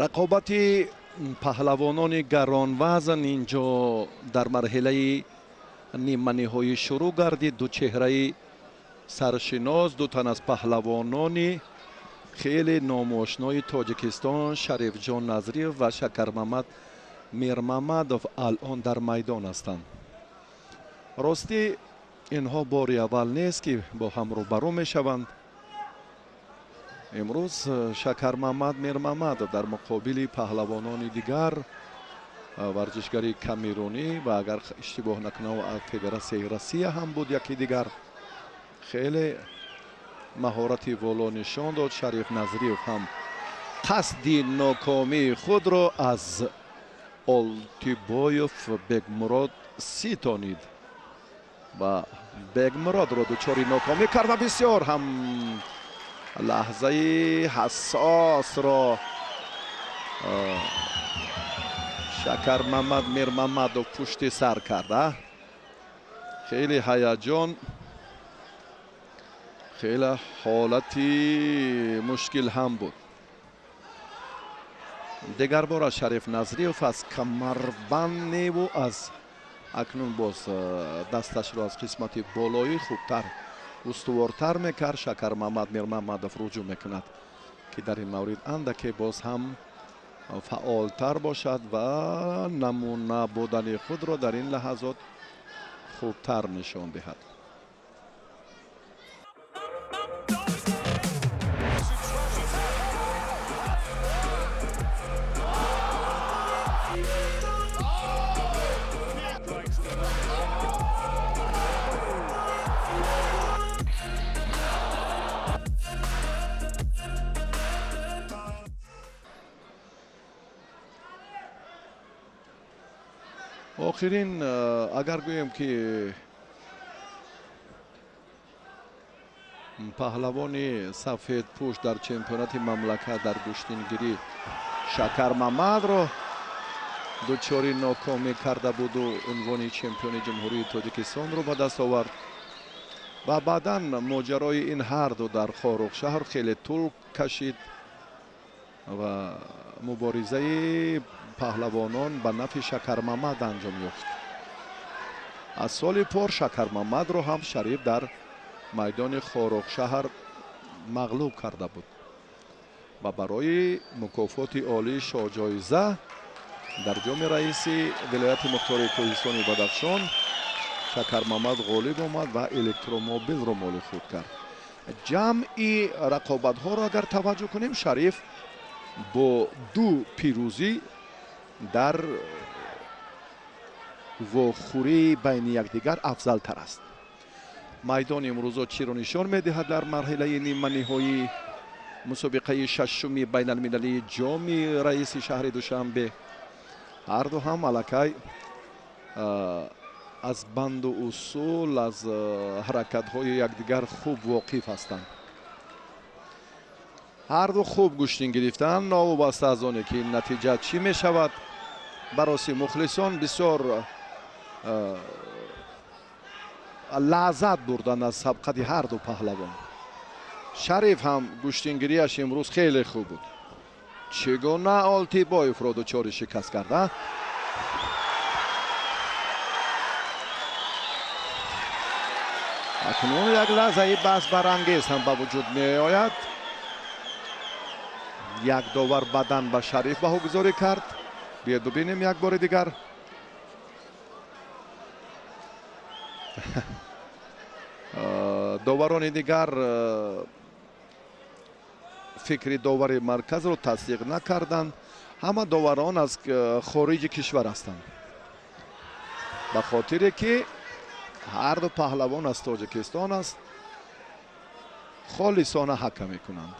Рақобати паҳлавонони гаронвазн инҷо дар марҳилаи ниманиҳоӣ шурӯъ гардид. Ду чеҳраи саршинос, ду тан аз паҳлавонони хеле номошнои Тоҷикистон, Шарифҷон Назриев ва Шакармамад Мирмамадов алон дар майдон ҳастанд. Ростӣ инҳо бори аввал нест, ки бо ҳам рӯбарӯ мешаванд. Имрӯз Шакармамад Мирмамадов дар муқобили паҳлавонони дигар, варзишгари камерунӣ ва агар иштибоҳ накунам федератсияи Россия ҳам буд яке дигар, хеле маҳорати воло нишон дод. Шариф Назриев ҳам қасди нокомии худро аз Олтибоев Бекмурод ситонид ва Бекмуродро дучори нокомӣ кард ва бисёр ҳам лаҳзаи ҳассосро Шакармамад Мирмамадов пушти сар карда. Хеле ҳаяҷон, хеле ҳолати мушкил ҳам буд. Дигар бора Шариф Назриев аз камарбандневу аз акнун боз дасташро аз қисмати болоӣ хубтар устувортар мекард. Шакармамад Мирмамадов руҷӯъ мекунад, ки дар ин маврид андаке боз ҳам фаъолтар бошад ва намуна будани худро дар ин лаҳазот хубтар нишон диҳад. Охирин агар гӯем, ки паҳлавони сафедпӯш дар чемпионати мамлакат дар гӯштингирӣ Шакармамадро дучори нокомӣ карда буду унвони чемпиони ҷумҳурии Тоҷикистонро ба даст овард ва баъдан моҷарои ин ҳарду дар Хоруғшаҳр хеле тӯл кашид ва муборизаи паҳлавонон ба нафъи Шакармамад анҷом ёфт. Аз соли пор Шакармамадро ҳам Шариф дар майдони Хоруғшаҳр мағлуб карда буд ва барои мукофоти олии шоҳҷоиза дар ҷоми раиси вилояти мухтори Кӯҳистони Бадахшон Шакармамад ғолиб омад ва электромобилро моли худ кард. Ҷамъи рақобатҳоро агар таваҷҷӯҳ кунем, Шариф бо ду пирӯзӣ дар вохӯрии байни якдигар афзалтар аст. Майдони имрӯзо чиро нишон медиҳад дар марҳилаи ниманиҳоии мусобиқаи шашуми байналмилалии ҷоми раиси шаҳри Душанбе? Ҳарду ҳам аллакай аз банду усул, аз ҳаракатҳои якдигар хуб воқиф ҳастанд. Ҳарду хуб гӯштин гирифтанд, новобаста аз оне ки натиҷа чӣ мешавад. Бароси мухлисон бисёр лаззат бурданд аз сабқати ҳарду паҳлавон. Шариф ҳам гӯштингирияш имрӯз хеле хуб буд. Чӣ гуна Олтибоевро дучори шикаст карда? Акнун як лаҳзаи баҳсбарангез ҳам ба вуҷуд меояд. Як довар бадан ба Шариф баҳогузорӣ кард. Биёед бибинем як бори дигар. Доварони дигар фикри довари марказро тасдиқ накарданд. Ҳама доварон аз хориҷи кишвар ҳастанд, ба хотире ки ҳарду паҳлавон аз Тоҷикистон аст, холисона ҳака мекунанд.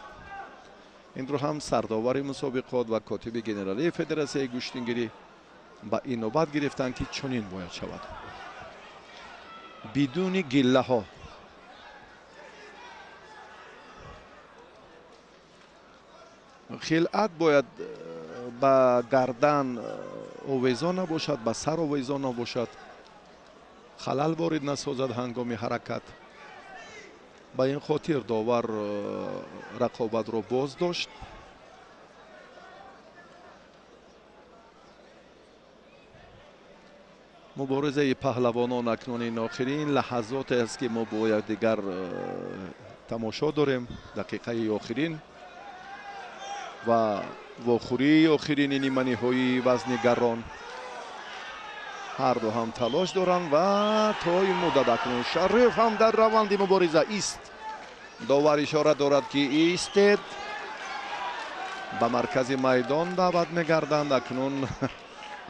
Инро ҳам сардовари мусобиқот ва котиби генералии федератсияи гӯштингирӣ ба ин навбат гирифтанд, ки чунин бояд шавад, бидуни гиллаҳо. Хилъат бояд ба гардан овезон набошад, ба сар овезон набошад, халал ворид насозад ҳангоми ҳаракат. Ба ин хотир довар рақобатро боз дошт. Муборизаи паҳлавонон акнун ин охирин лаҳазоте аст, ки мо бо якдигар тамошо дорем. Дақиқаи охирин ва вохӯрии охирини ниманиҳоии вазни гарон. Ҳар ду ҳам талош доранд ва то ин муддат акнун Шариф ҳам дар раванди мубориза ист. Довар ишора дорад, ки истед. Ба маркази майдон даъват мегарданд. Акнун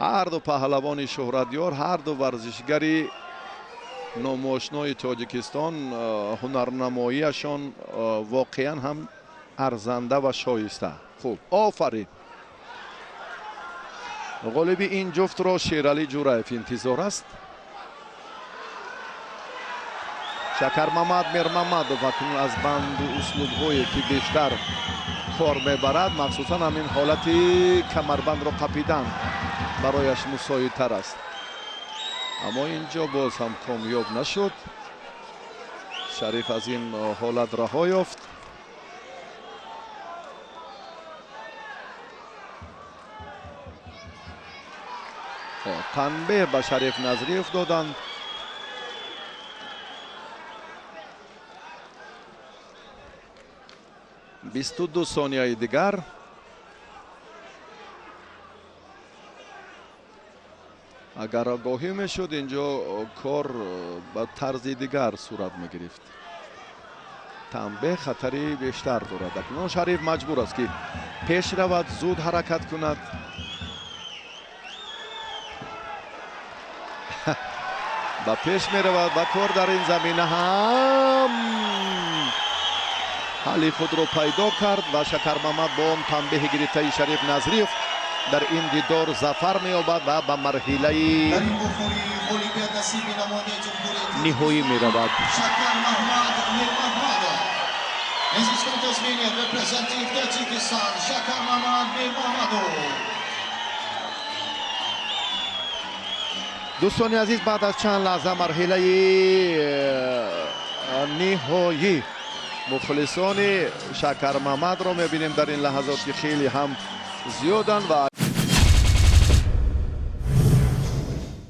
ҳар ду паҳлавони шӯҳратёр, ҳар ду варзишгари номошнои Тоҷикистон, ҳунарнамоиашон воқеан ҳам арзанда ва шоиста. Хуб, офарин. Ғолиби ин ҷуфтро Шералӣ Ҷураев интизор аст. Шакармамад Мирмамадов акнун аз банду услубҳое, ки бештар кор мебарад, махсусан ҳамин ҳолати камарбандро қапидан барояш мусоидтар аст. Аммо инҷо боз ҳам комёб нашуд. Шариф аз ин ҳолат раҳо ёфт. Танбеҳ ба Шариф Назриев доданд. 22 сонияи дигар. Агар огоҳӣ мешуд, инҷо кор ба тарзи дигар сурат мегирифт. Танбеҳ хатари бештар дорад. Акнун Шариф маҷбур аст, ки пеш равад, зуд ҳаракат кунад. Ба пеш меравад ва кор дар ин замина ҳам ҳалли худро пайдо кард ва Шакармамад бо он танбеҳи гирифтаи Шариф Назриев дар ин дидор зафар меёбад ва ба марҳилаи ниҳоӣ меравад. Дӯстони азиз, баъд аз чанд лаҳза марҳилаи ниҳоӣ мухлисони Шакармамадро мебинем дар ин лаҳазот, ки хеле ҳам зиёданд ва